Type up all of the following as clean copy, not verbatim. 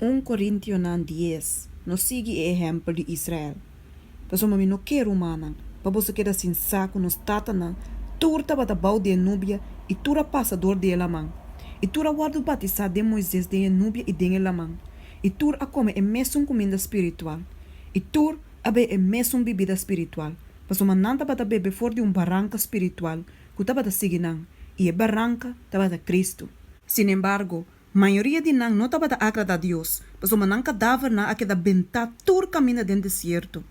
Un Korintionan dies, No sigui e ehèmpel di Israel. Pasobra mi no ke, rumannan, pa boso keda sin sa ku nos tatanan tur tabata bou di e nubia i tur a pasa dor di e laman. I tur a wòrdu batisá den Moises den e nubia i den e laman, i tur a kome e mesun kuminda spiritual, i tur a bebe e mesun bibida spiritual, pasobra nan tabata bebe for di un baranka spiritual ku tabata sigui nan, i e baranka tabata Kristu. Sinembargo, mayoria di nan no tabata agradá Dios, pasobra nan kadavernan a keda bentá tur kaminda den desierto.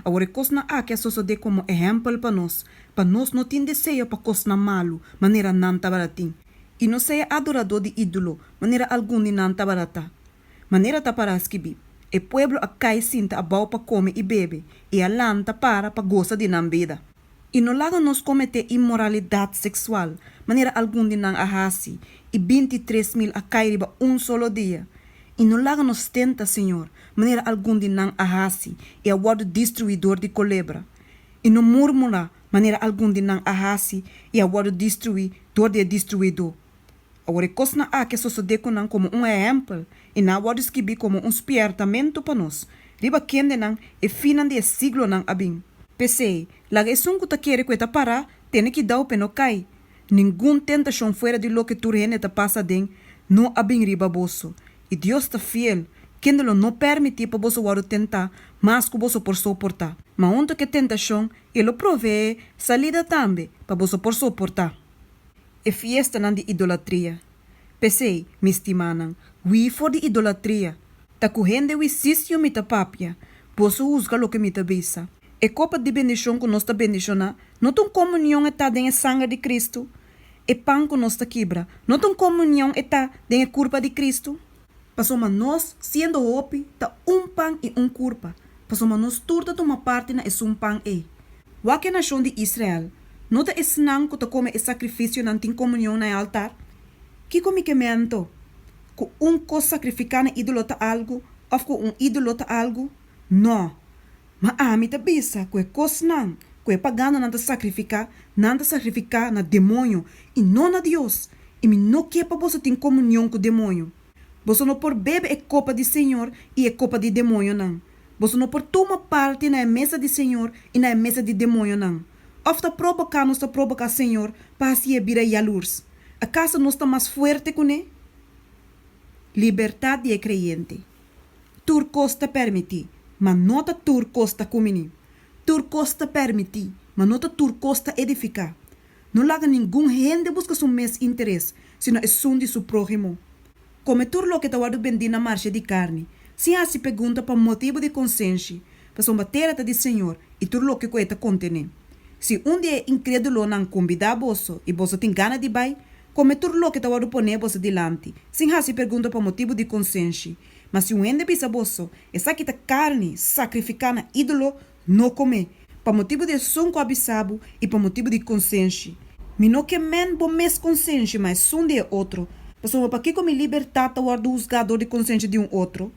Awor e kosnan aki a sosodé komo ehèmpel pa nos, pa nos no tin deseo pa kosnan malu, manera nan tabata tin, i no sea adoradó di ídolo, manera algun di nan tabata ta. Manera ta pará skibí, E pueblo a kai sinta abou pa kome i bebe, i a lanta para pa gosa di nan bida. I no laga nos kometé inmoralidat seksual, manera algun di nan a hasi, i 23.000 a kai riba un solo dia. I no laga nos tenta Señor, manera algun di nan a hasi, i a wòrdu destruí dor di kolebra. I no murmurá, manera algun di nan a hasi, i a wòrdu destruí dor di e destruidó. Awor e kosnan aki a sosodé ku nan komo un ehèmpel, i nan a wòrdu skibí komo un spièrtamentu pa nos, riba kendenan e finnan di e siglonan a bin. P'esei, laga esun ku ta kere ku e ta pará, tene kidau p'e no kai. Ningun tentashon fuera di loke tur hende ta pasa aden no a bin riba boso. I Dios ta fiel, kende lo no pèrmití pa boso wòrdu tentá mas ku boso por soportá. Ma huntu ku e tentashon, e lo proveé salida tambe pa boso por soportá. E fiestanan di idolatria. P'esei, mi stimánan, hui for di idolatria. Ta ku hende wisisio mi ta papia, boso husga loke mi ta bisa. E kopa di bendishon ku nos ta bendishoná, no ta un komunion e ta den e sanger di Kristu? E pan ku nos ta kibra, no ta un komunion e ta den e kurpa di Kristu? Pasobra nos, siendo hopi, ta un pan i un kurpa, pasobra nos tur ta tuma parti na esun pan ei. Wak e nashon di Israel, no ta esnan ku ta kome e sakrifisionan tin komunion na e altar? Kiko mi ke me anto? Ku un kos sakrifiká na ídolo ta algu, òf ku un ídolo ta algu? Nò! Ma ami ta bisa ku e kosnan ku e paganonan ta sakrifiká, nan ta sakrifiká na demoño i no na Dios, i mi no ke pa boso tin komunion ku demoño. Boso no por bebe e kopa di Señor i e kopa di demoñonan. Boso no por tuma parti na e mesa di Señor i na e mesa di demoñonan. Òf ta proboká nos ta proboká Señor pa hasié bira yalurs? Akaso nos ta mas fuerte kuné? Libertat di e kreyente. Tur kos ta pèrmití, ma no ta tur kos ta kuminí. Tur kos ta pèrmití, ma no ta tur kos ta edifiká. No laga ningun hende buska su mes interes, sino esun di su próhimo. Kome tur loke ta wòrdu bendí na marshe di karni, sin hasi pregunta pa motibu di konsenshi, pasobra tera ta di Señor i tur loke ku e ta kontené. Si un di e inkrédulonan kumbidá boso i boso tin gana di bai, Kome tur loke ta wòrdu poné boso dilanti, sin hasi pregunta pa motibu di konsenshi. Ma si un hende bisa boso, Esaki ta karni sakrifiká na ídolo, no kom'é, pa motibu di esun ku a bisa bo i pa motibu di konsenshi. Mi no ke men bo mes konsenshi, ma esun di e otro, pasobra pakiko mi libertat ta wòrdu husgá dor di konsenshi di un otro?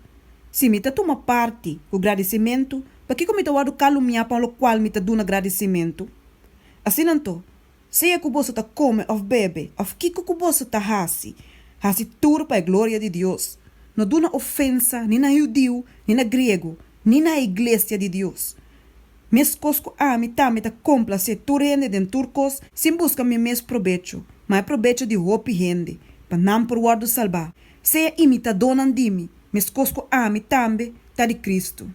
Si mi ta tuma parti ku gradisimentu, pakiko mi ta wòrdu kalumiá pa lokual mi ta duna gradisimentu? Asina anto, Sea ku boso ta kome òf bebe òf kiko ku boso ta hasi, hasi tur pa e gloria di Dios. No duna ofensa ni na hudiu ni na griego ni na e iglesia di Dios. Meskos ku ami tambe ta komplasé tur hende den tur kos sin buska mi mes probecho, ma e probecho di hopi hende, pa nan por wòrdu salbá. Sea imitadónan di mi, meskos ku ami tambe ta di Kristu.